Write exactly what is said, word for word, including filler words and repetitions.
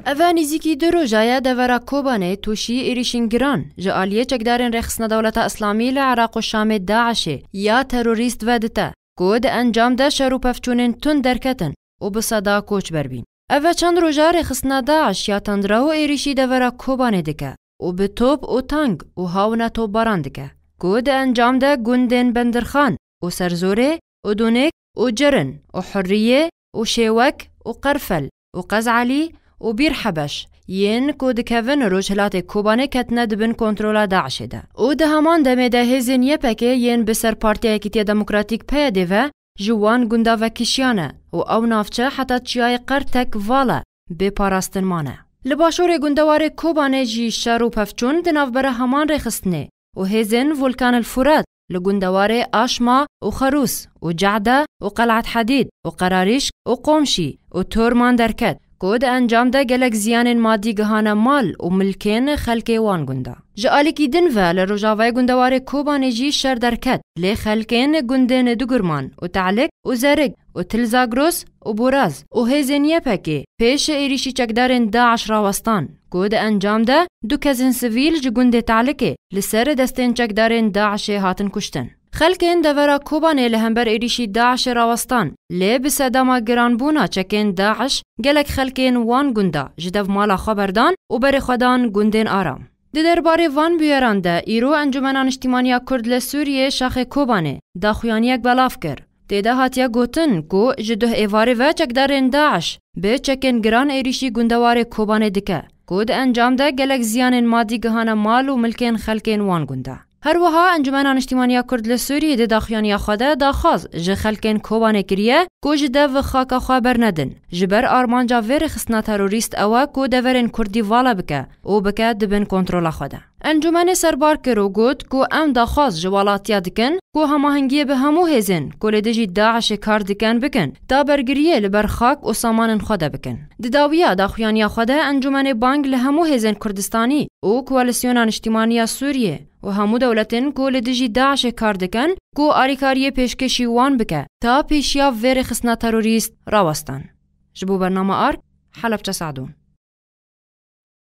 Eve nîzîkî du roja ye devera Kobanê tûşî êrîşên giran ji aliyê çekdarên Rêxistina Dewleta Îslamî li Iraq û Şamê DAIŞê ya terorîst vedite, ku di encam de şer û pevçûnên tund derketin û bi seda koçber bîn. Eve çend roja Rêxistina DAIŞ ya tundrew êrîşî devera Kobanê dike û bi top û tank û hawna topbaran dike, ku di encam de gundên Bendirxan û Serzorê û Dunêk û Cirin û Hurriyê û Şêwek û Qerfel û Qezalî û Bîr Hebeş yên ku dikevin rojhilatê Kobanê ketine di bin kontrola DAIŞê de. Û di heman demê de hêzên Y P G yên bi ser Partiya Yekîtiya Demokratîk, P Y D, ve ji wan gunda vekişiyane û ew navçe heta çiyayê Qertek vala bê parastin mane. Li başûrê gundewarê Kobanê jî şer û pevçûn di navbera heman rêxistinê û hêzên Volkan el Furat li gundewarê Aşma û Xerûs û Cehde û Qel'et Hedîd û Qerarîşk û Qomşî û Torman derket, ku di encam de gelek ziyanên madî gihane mal û milkên xelkê wan gunda. Ji alîkî din ve li rojavayê gundewarê Kobanê jî şer derket, lê xelkên gundên Dugurman û Te'lik û Zerig û Til Zagros û Boraz û hêzên Y P G pêş êrîşî çekdarên DAIŞ rawestan, ku di encam de du kesên sivîl ji gundê Te'likê li ser destên çekdarên DAIŞê hatin kuştin. Xelkên devera Kobanê li hember êrîşî DAIŞê rawestan, lê bi sedema giranbûna çekên DAIŞ gelek xelkên wan gunda ji dev mala xwe berdan û berê xwe dan gundên aram. Di derbarê van bûyeran de îro Encûmena Niştîmaniya Kurd li Sûriyê şaxê Kobanê daxuyaniyek belav kir. Tê de hatiye gotin ku ji duh êvarê ve çekdarên DAIŞ bi çekên giran êrîşî gundewarê Kobanê dike, ku di encam de gelek ziyanên madî gihane mal û milkên xelkên wan gunda. Her wiha Encûmena Niştîmaniya Kurd li Sûriyê di daxuyaniya xwe de daxwaz ji xelkên Kobanê kiriye ku ji dev xaka xwe bernedin. Ji ber armanca vê rêxistina terorîst ew e ku deverên Kurdî vala bike û bike di bin kontrola xwe de. Encûmenê serbar kir û got ku em daxwaz ji welatiya dikin ku hemahengiyê bi hemû hêzên ku li dijî DAIŞê kar dikin bikin, ta bergiriyê li ber xak û samanên xwe de bikin. Di dawiya daxuyaniya xwe de Encûmenê bang li hemû hêzên Kurdistanî û Koalîsyona Niştîmaniya Sûriyê û hemû dewletên ku li dijî DAIŞê kar dikin ku alîkariyê pêşkêşî wan bike, ta pêşiya vê rêxistina terorîst rawestan. Ji bo bernama Ark, Helebçe Sadûn.